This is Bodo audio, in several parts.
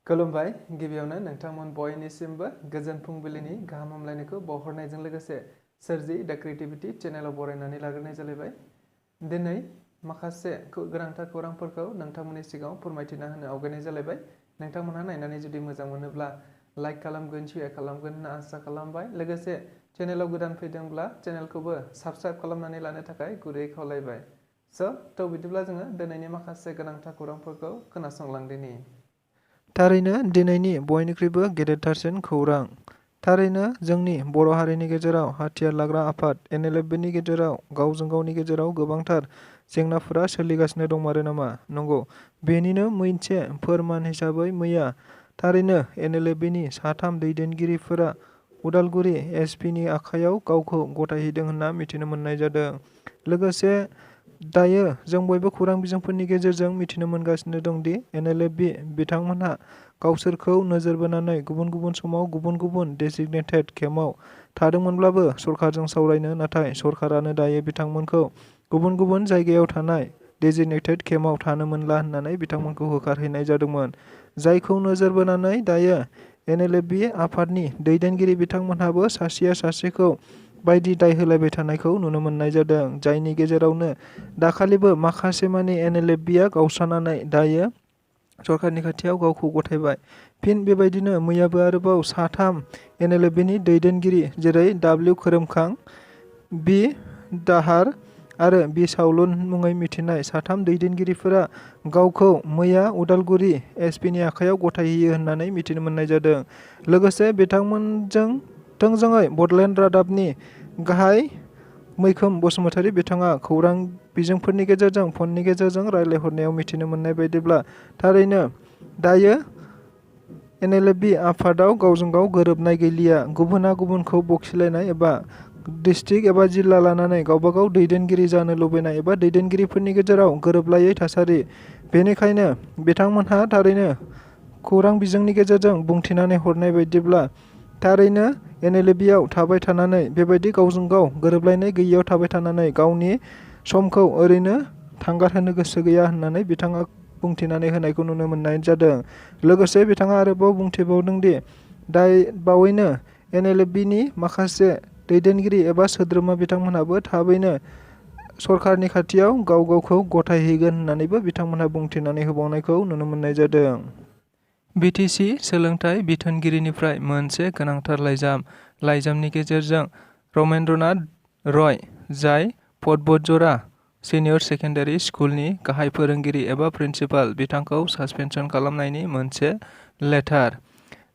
खुलुमबाय गिबियावनो नोंथांमोन बयनिसिमबो गोजोन फुंबिलिनि गाहाम हामलायनायखौ बावहरनायजों लोगोसे सोरजि द क्रिएटिविटी चेनेलाव बरायनानै लाग्रोनाय जालायबाय। दिनै माखासे गोनांथार खौरांफोरखौ नोंथांमोननि सिगाङाव फोरमायथिना होनो आवगायनाय जालायबाय। नोंथांमोनहा नायनानै जुदि मोजां मोनोब्ला लाइक खालामगोन, शेयार खालामगोन होनना आसा खालामबाय। लोगोसे चेनेलाव गोदान फैदोंब्ला चेनेलखौबो साबस्क्राइब खालामनानै लानो थाखाय गुरैयै खावलायबाय। थ' बिदिब्ला जोङो दिनैनि माखासे गोनांथार खौरांफोरखौ खोनासंलांदिनि। थारैनो दिनैनि बयनिख्रुइबो गेदेरथारसिन खौरां। थारैनो जोंनि बर' हारिनि गेजेराव हाथियार लाग्रा आफाद NLFB नि गेजेराव गावजों गावनि गेजेराव गोबांथार जेंनाफोरा सोलिगासिनो दंमारो नामा? नंगौ, बेनिनो मोनसे फोरमान हिसाबै मैया थारैनो NLFB नि साथाम दैदेनगिरिफोरा उदालगुरि SP नि आखायाव गावखौ गथायहैदों होनना मिथिनो मोननाय जादों। लोगोसे दायो जों बयबो खौरां बिजोंफोरनि गेजेरजों मिथिनो मोनगासिनो दं दि NLFB बिथांमोनहा गावसोरखौ नोजोर बोनानै गुबुन गुबुन समाव गुबुन गुबुन डेजिगनेटेड केम्पआव थादोंमोनब्लाबो सरकारजों सावरायनो, नाथाय सरकारानो दायो बिथांमोनखौ गुबुन गुबुन जायगायाव थानाय डेजिगनेटेड केम्पआव थानो मोनला होननानै बिथांमोनखौ होखारहैनाय जादोंमोन। जायखौ नोजोर बोनानै दायो NLFB आफादनि दैदेनगिरि बिथांमोनहाबो सासेया सासेखौ बायदि दाय होलायबाय थानायखौ नुनो मोननाय जादों। जायनि गेजेरावनो दाखालिबो माखासे मानि NLFB आ गावस्रानानै दायो सरकारनि खाथियाव गावखौ गथायबाय। फिन बेबायदिनो मैयाबो आरोबाव साथाम NLFB नि दैदेनगिरि जेरै W खोरोमखां, B दाहार आरो B सावलुन मुङै मिथिनाय साथाम दैदेनगिरिफोरा गावखौ मैया उदालगुरि SP नि आखायाव गथायहैयो होननानै मिथिनो मोननाय जादों। लोगोसे बिथांमोनजों थोंजोङै बडलेण्ड रादाबनि गाहाय मैखोम बसुमतारी बिथाङा खौरां बिजोंफोरनि गेजेरजों फननि गेजेरजों रायज्लायहरनायाव मिथिनो मोननाय बायदिब्ला थारैनो दायो NLFB आफादाव गावजों गाव गोरोबनाय गैलिया। गुबुना गुबुनखौ बखिलायनाय एबा डिस्ट्रिक्ट एबा जिल्ला लानानै गावबा गाव दैदेनगिरि जानो लुबैनाय एबा दैदेनगिरिफोरनि गेजेराव गोरोबलायै थासारि। बेनिखायनो बिथांमोनहा थारैनो खौरां बिजोंनि गेजेरजों बुंथिनानै हरनाय बायदिब्ला थारैनो NLFB आव थाबाय थानानै बेबायदि गावजों गाव गोरोबलायनाय गैयियाव थाबाय थानानै गावनि समखौ ओरैनो थांगारहोनो गोसो गैया होननानै बिथाङा बुंथिनानै होनायखौ नुनो मोननाय जादों। लोगोसे बिथाङा आरोबाव बुंथिबावदों दि बावैनो NLFB नि माखासे दैदेनगिरि एबा सोद्रोमा बिथांमोनहाबो थाबैनो सरकारनि खाथियाव गाव गावखौ गथायहैगोन होननानैबो बिथांमोनहा बुंथिनानै होबावनायखौ नुनो मोननाय जादों। BTC सोलोंथाइ बिथोनगिरिनिफ्राय मोनसे गोनांथार लाइजाम। लाइजामनि गेजेरजों रमेन्द्रनाथ रय, जाय पदबजरा सिनियर सेकेन्डारि स्कुलनि गाहाय फोरोंगिरि एबा प्रिन्सिपाल, बिथांखौ सासपेनसन खालामनायनि मोनसे लेटार।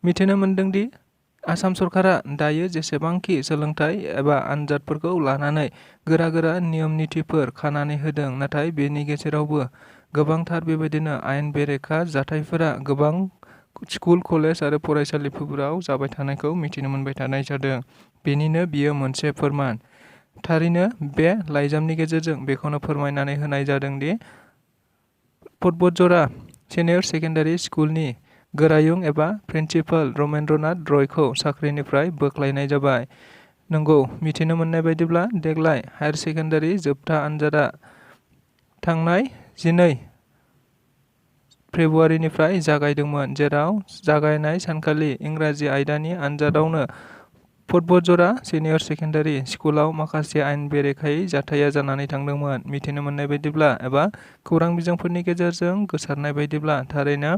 मिथिनो मोनदों दि आसाम सरकारा दायो जेसेबांखि सोलोंथाइ एबा आनजादफोरखौ लानानै गोरा गोरा नियम नितिफोर खानानै होदों, नाथाय बेनि गेजेरावबो गोबांथार बेबायदिनो आयेन बेरेखा जाथायफोरा गोबां स्कुल, कलेज आरो फरायसालिफोराव जाबाय थानायखौ मिथिनो मोनबाय थानाय जादों। बेनिनो बियो मोनसे फोरमान। थारैनो बे लाइजामनि गेजेरजों बेखौनो फोरमायनानै होनाय जादों दि पदबजरा सिनियर सेकेन्डारि स्कुलनि गोरायुं एबा प्रिन्सिपाल रमेन्द्रनाथ रयखौ साख्रिनिफ्राय बोख्लायनाय जाबाय। नंगौ, मिथिनो मोननाय बायदिब्ला देग्लाय हायार सेकेन्डारि जोबथा आनजादा थांनाय 12 फेब्रुवारिनिफ्राय जागायदोंमोन, जेराव जागायनाय सानखालि इंराजि आयदानि आनजादावनो पदबजरा सिनियर सेकेन्डारि स्कुलाव माखासे आयेन बेरेखायै जाथाया जानानै थांदोंमोन। मिथिनो मोननाय बायदिब्ला एबा खौरां बिजोंफोरनि गेजेरजों गोसारनाय बायदिब्ला थारैनो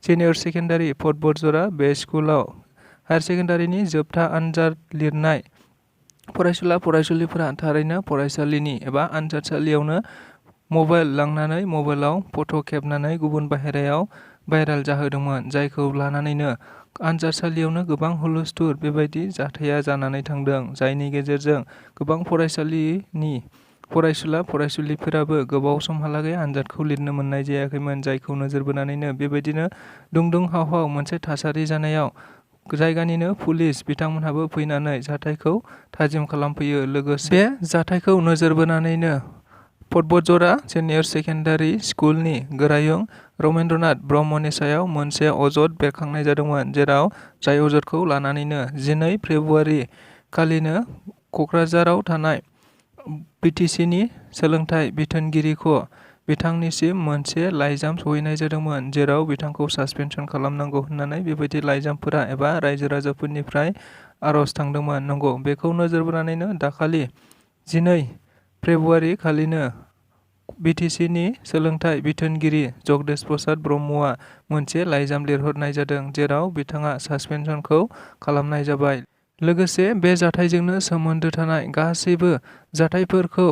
सिनियर सेकेन्डारि पदबजरा बे स्कुलाव हायार सेकेन्डारिनि जोबथा आनजाद लिरनाय फरायसुला फरायसुलिफोरा थारैनो फरायसालिनि एबा आनजादसालियावनो मबाइल लांनानै मबाइलाव फट' खेबनानै गुबुन बाहेरायाव भाइरेल जाहोदोंमोन, जायखौ लानानैनो आनजादसालियावनो गोबां हुलुस्थुल बेबायदि जाथाया जानानै थांदों, जायनि गेजेरजों गोबां फरायसालिनि फरायसुला फरायसुलिफोराबो गोबाव समहालागै आनजादखौ लिरनो मोननाय जायाखैमोन। जायखौ नोजोर बोनानैनो बेबायदिनो दुं हाव हाव मोनसे थासारि जानायाव जायगानिनो पुलिस बिथांमोनहाबो फैनानै जाथायखौ थाजिम खालामफैयो। लोगोसे बे जाथायखौ नोजोर बोनानैनो पदबजरा सिनियर सेकेन्डारि स्कुलनि गोरायुं रमेन्द्रनाथ ब्रह्मनि सायाव मोनसे अजद बेरखांनाय जादोंमोन, जेराव जाय अजदखौ लानानैनो 12 फेब्रुवारि खालिनो क'क्राझाराव थानाय BTC नि सोलोंथाइ बिथोनगिरिखौ बिथांनिसिम मोनसे लाइजाम सहैनाय जादोंमोन जेराव बिथांखौ सासपेनसन खालामनांगौ होननानै बेबायदि लाइजामफोरा एबा रायजो राजाफोरनिफ्राय आर'ज थांदोंमोन। नंगौ, बेखौ नोजोर बोनानैनो दाखालि 12 फेब्रुआरि खालिनो BTCनि सोलोंथाइ बिथोनगिरि जगदेश प्रसाद ब्रह्मआ मोनसे लाइजाम लिरहरनाय जादों जेराव बिथाङा सासपेनसनखौ खालामनाय जाबाय। लोगोसे बे जाथायजोंनो सोमोन्दो थानाय गासैबो जाथायफोरखौ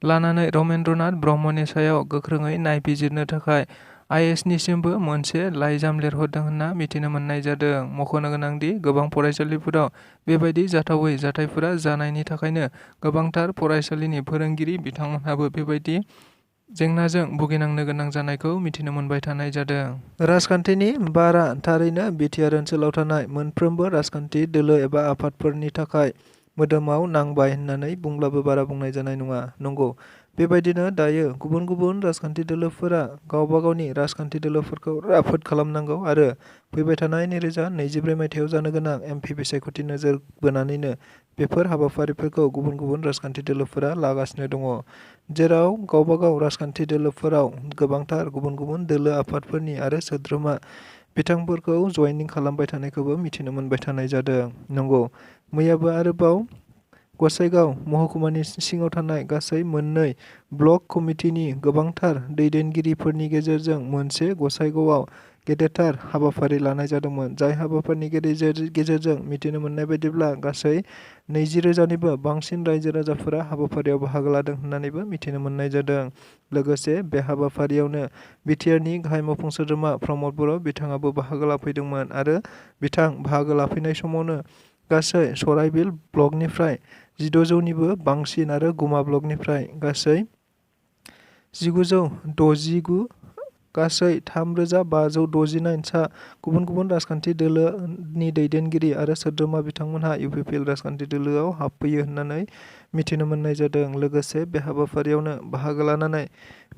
लानानै रमेन्द्रनाथ ब्रह्मनि सायाव गोख्रोङै नायबिजिरनो थाखाय IASनिसिमबो मोनसे लाइजाम लिरहरदों होनना मिथिनो मोननाय जादों। मख'नो गोनांदि गोबां फरायसालिफोराव बेबायदि जाथावै जाथायफोरा जानायनि थाखायनो गोबांथार फरायसालिनि फोरोंगिरि बिथांमोनहाबो बेबायदि जेंनाजों भुगिनांनो गोनां जानायखौ मिथिनो मोनबाय थानाय जादों। राजखान्थिनि बारा थारैनो बिटिआर ओनसोलाव थानाय मोनफ्रोमबो राजखान्थि दोलो एबा आफादफोरनि थाखाय मोदोमाव नांबाय होननानै बुंब्लाबो बारा बुंनाय जानाय नङा। नंगौ, बेबायदिनो दायो गुबुन गुबुन राजखान्थि दोलोफोरा गावबा गावनि राजखान्थि दोलोफोरखौ राफोद खालामनांगौ आरो फैबाय थानाय 2024 मायथाइयाव जानो गोनां MP बिसायख'थि नोजोर बोनानैनो बेफोर हाबाफारिफोरखौ गुबुन गुबुन राजखान्थि दोलोफोरा लागासिनो दङ, जेराव गावबा गाव राजखान्थि दोलोफोराव गोबांथार गुबुन गुबुन दोलो आफादफोरनि आरो सोद्रोमा बिथांफोरखौ जयनिं खालामबाय थानायखौबो मिथिनो मोनबाय थानाय जादों। नंगौ, मैयाबो आरोबाव गसाइगाव महकुमानि सिङाव थानाय गासै मोननै ब्लक कमिटिनि गोबांथार दैदेनगिरिफोरनि गेजेरजों मोनसे गसाइगावआव गेदेरथार हाबाफारि लानाय जादोंमोन, जाय हाबाफारिनि गेजेरजों मिथिनो मोननाय बायदिब्ला गासै 20,000निबो बांसिन रायजो राजाफोरा हाबाफारियाव बाहागो लादों होननानैबो मिथिनो मोननाय जादों। लोगोसे बे हाबाफारियावनो बिटिआरनि गाहाय मावफुं सोद्रोमा प्रमद बर' बिथाङाबो बाहागो लाफैदोंमोन आरो बिथां बाहागो लाफैनाय समावनो गासै सराइबिल ब्लकनिफ्राय 1600निबो बांसिन आरो गुमा ब्लकनिफ्राय गासै 1969 गासै 3569 सा गुबुन गुबुन राजखान्थि दोलोनि दैदेनगिरि आरो सोद्रोमा बिथांमोनहा UPPL राजखान्थि दोलोआव हाबफैयो होननानै मिथिनो मोननाय जादों। लोगोसे बे हाबाफारियावनो बाहागो लानानै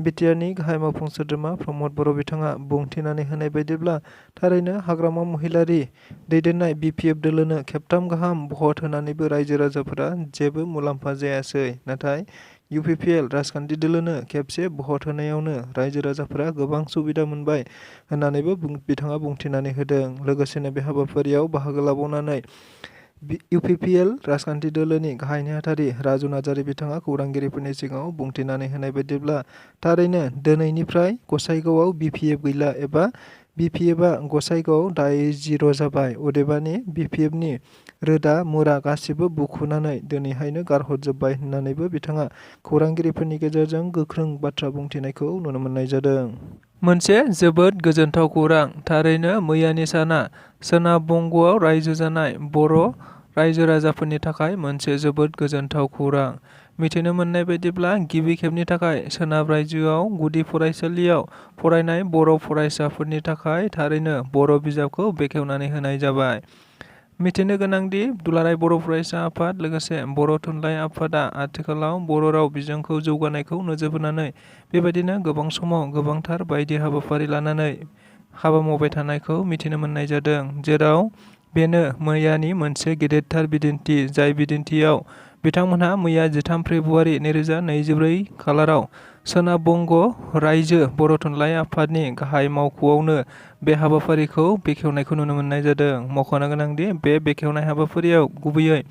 बिटिआरनि गाहाय मावफुं सोद्रोमा प्रमद बर' बिथाङा बुंथिनानै होनाय बायदिब्ला थारैनो हाग्रामा महिलारि दैदेननाय BPF दोलोनो खेबथाम गाहाम भट होनानैबो रायजो राजाफोरा जेबो मुलाम्फा जायासै, नाथाय UPPL राजखान्थि दोलोनो खेबसे भट होनायावनो रायजो राजाफोरा गोबां सुबिदा मोनबाय होननानैबो बिथाङा बुंथिनानै होदों। लोगोसेनो बे हाबाफारियाव बाहागो लाबावनानै UPPL राजखान्थि दोलोनि गाहाय नेहाथारि राजु नार्जारि बिथाङा खौरांगिरिफोरनि सिगाङाव बुंथिनानै होनाय बायदिब्ला थारैनो दिनैनिफ्राय गसाइगावआव BPF गैला एबा BPFआ गसाइगावआव दायो जिर' जाबाय, अदेबानि BPFनि रोदा मुरा गासिबो बुखुनानै दिनैहायनो गारहरजोब्बाय होननानैबो बिथाङा खौरांगिरिफोरनि गेजेरजों गोख्रों बाथ्रा बुंथिनायखौ नुनो मोननाय जादों। मोनसे जोबोद गोजोनथाव खौरां। थारैनो मैयानि साना सोनाब बंगआव रायजो जानाय बर' रायजो राजाफोरनि थाखाय मोनसे जोबोद गोजोनथाव खौरां। मिथिनो मोननाय बायदिब्ला गिबि खेबनि थाखाय सोनाब रायजोआव गुदि फरायसालियाव फरायनाय बर' फरायसाफोरनि थाखाय थारैनो बर' बिजाबखौ बेखेवनानै होनाय जाबाय। मिथिनो गोनांदि दुलाराय बर' फरायसा आफाद लोगोसे बर' थुनलाइ आफादा आथिखालाव बर' राव बिजोंखौ जौगानायखौ नोजोर बोनानै बेबायदिनो गोबां समाव गोबांथार बायदि हाबाफारि लानानै हाबा मावबाय थानायखौ मिथिनो मोननाय जादों, जेराव बेनो मैयानि मोनसे गेदेरथार बिदिन्थि, जाय बिदिन्थियाव बिथांमोनहा मैया 13 फेब्रुआरि 2024 खालाराव सोनाब बंग रायजो बर' थुनलाइ आफादनि गाहाय मावख'आवनो बे हाबाफारिखौ बेखेवनायखौ नुनो मोननाय जादों। मख'नो गोनांदि बे बेखेवनाय हाबाफारियाव गुबैयै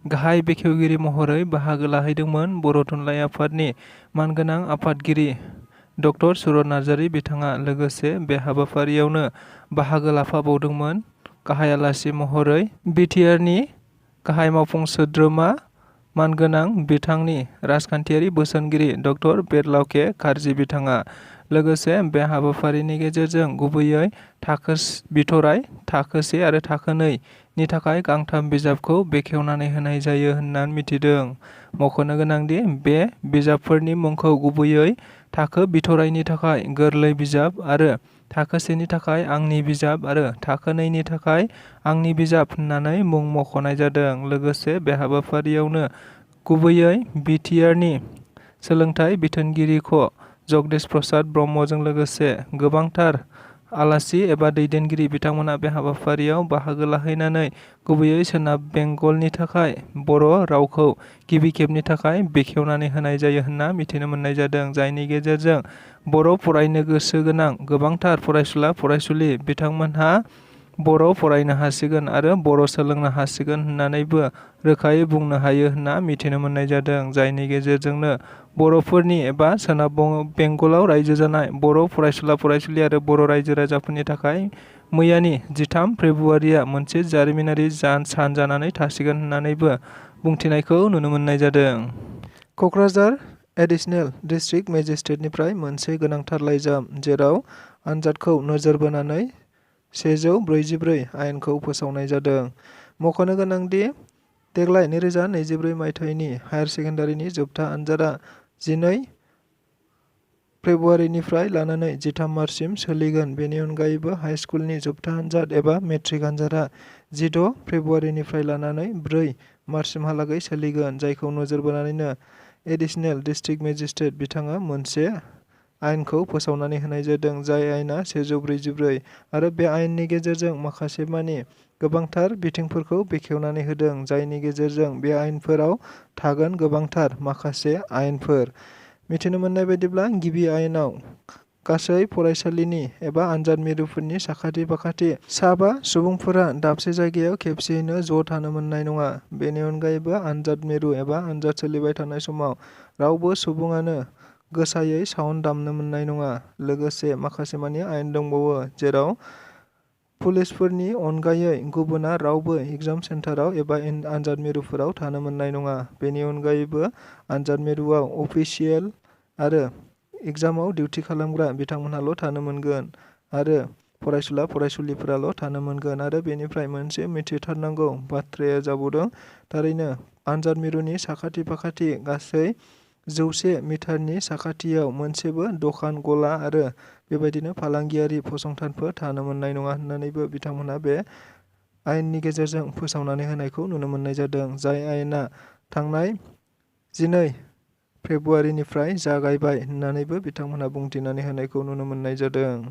गाहाय बेखेवगिरि महरै बाहागो लाहैदोंमोन बर' थुनलाइ आफादनि मानगोनां आफादगिरि डक्टर स्वरज नार्जारि बिथाङा। लोगोसे बे हाबाफारियावनो बाहागो लाफाबावदोंमोन गाहाय आलासि महरै बिटिआरनि गाहाय मावफुं सोद्रोमा मानगोनां बिथांनि राजखान्थियारि बोसोनगिरि डक्टर बेरलाव के कार्जि बिथाङा। लोगोसे बे हाबाफारिनि गेजेरजों गुबैयै थाखो बिथराय थाखो 1 आरो थाखो 2 नि थाखाय गांथाम बिजाबखौ बेखेवनानै होनाय जायो होनना मिथिदों। मख'नो गोनांदि बे बिजाबफोरनि मुंखौ गुबैयै थाखो बिथरायनि थाखाय गोरलै बिजाब आरो थाखो 1 नि थाखाय आंनि बिजाब आरो थाखो 2 नि थाखाय आंनि बिजाब होननानै मुं मख'नाय जादों। लोगोसे बे हाबाफारियावनो गुबैयै बिटिआरनि सोलोंथाइ बिथोनगिरि ख' जगदेश प्रसाद ब्रह्मजों लोगोसे गोबांथार आलासि एबा दैदेनगिरि बिथांमोना बे हाबाफारियाव बाहागो लाहैनानै गुबैयै सोनाब बेंगलनि थाखाय बर' रावखौ गिबि खेबनि थाखाय बेखेवनानै होनाय जायो होनना मिथिनो मोननाय जादों, जायनि गेजेरजों बर' फरायनो गोसो गोनां गोबांथार फरायसुला फरायसुलि बिथांमोनहा बर' फरायनो हासिगोन आरो बर' सोलोंनो हासिगोन होननानैबो रोखायै बुंनो हायो होनना मिथिनो मोननाय जादों, जायनि गेजेरजोंनो बर'फोरनि एबा सोनाब बेंगलाव रायजो जानाय बर' फरायसुला फरायसुलि आरो बर' रायजो राजाफोरनि थाखाय मैयानि 13 फेब्रुवारिया मोनसे जारिमिनारि सान जानानै थासिगोन होननानैबो बुंथिनायखौ नुनो मोननाय जादों। क'क्राझार एडिशनेल डिस्ट्रिक्ट मेजिस्ट्रेटनिफ्राय मोनसे गोनांथार लाइजाम जेराव आनजादखौ नोजोर बोनानै 144 आयेनखौ फोसावनाय जादों। मख'नो गोनांदि देग्लाय 2024 मायथाइनि हायार सेकेन्डारिनि जोबथा आनजादा 12 फेब्रुवारिनिफ्राय लानानै 13 मार्चसिम सोलिगोन। बेनि अनगायैबो हाइस्कुलनि जोबथा आनजाद एबा मेट्रिक आनजादा 16 फेब्रुवारिनिफ्राय लानानै 4 मार्चसिमहालागै सोलिगोन, जायखौ नोजोर बोनानैनो एडिशनेल डिस्ट्रिक्ट मेजिस्ट्रेट बिथाङा मोनसे आयेनखौ फोसावनानै होनाय जादों, जाय आयेना 144 आरो बे आयेननि गेजेरजों माखासेमानि गोबांथार बिथिंफोरखौ बेखेवनानै होदों, जायनि गेजेरजों बे आयेनफोराव थागोन गोबांथार माखासे आयेनफोर। मिथिनो मोननाय बायदिब्ला गिबि आयेनाव गासै फरायसालिनि एबा आनजाद मिरुफोरनि साखाथि फाखाथि 5 सुबुंफोरा दाबसे जायगायाव खेबसेयैनो ज' थानो मोननाय नङा। बेनि अनगायैबो आनजाद मिरु एबा आनजाद सोलिबाय थानाय समाव रावबो सुबुङानो गोसायै साउन्ड दामनो मोननाय नङा। लोगोसे माखासेमानि आयेन दंबावो, जेराव पुलिसफोरनि अनगायै गुबुना रावबो एग्जाम सेन्टाराव एबा आनजाद मिरुफोराव थानो मोननाय नङा। बेनि अनगायैबो आनजाद मिरुआव अफिसियेल आरो एग्जामाव डिउटि खालामग्रा बिथांमोनहाल' थानो मोनगोन आरो फरायसुला फरायसुलिफोराल' थानो मोनगोन। आरो बेनिफ्राय मोनसे मिथिथारनांगौ बाथ्राया जाबावदों, थारैनो आनजाद मिरुनि साखाथि फाखाथि गासै 100 मिटारनि साखाथियाव मोनसेबो दखान गला आरो बेबायदिनो फालांगियारि फसंथानफोर थानो मोननाय नङा होननानैबो बिथांमोनहा बे आयेननि गेजेरजों फोसावनानै होनायखौ नुनो मोननाय जादों, जाय आयेना थांनाय 12 फेब्रुवारिनिफ्राय जागायबाय होननानैबो बिथांमोनहा बुंथिनानै होनायखौ नुनो मोननाय जादों।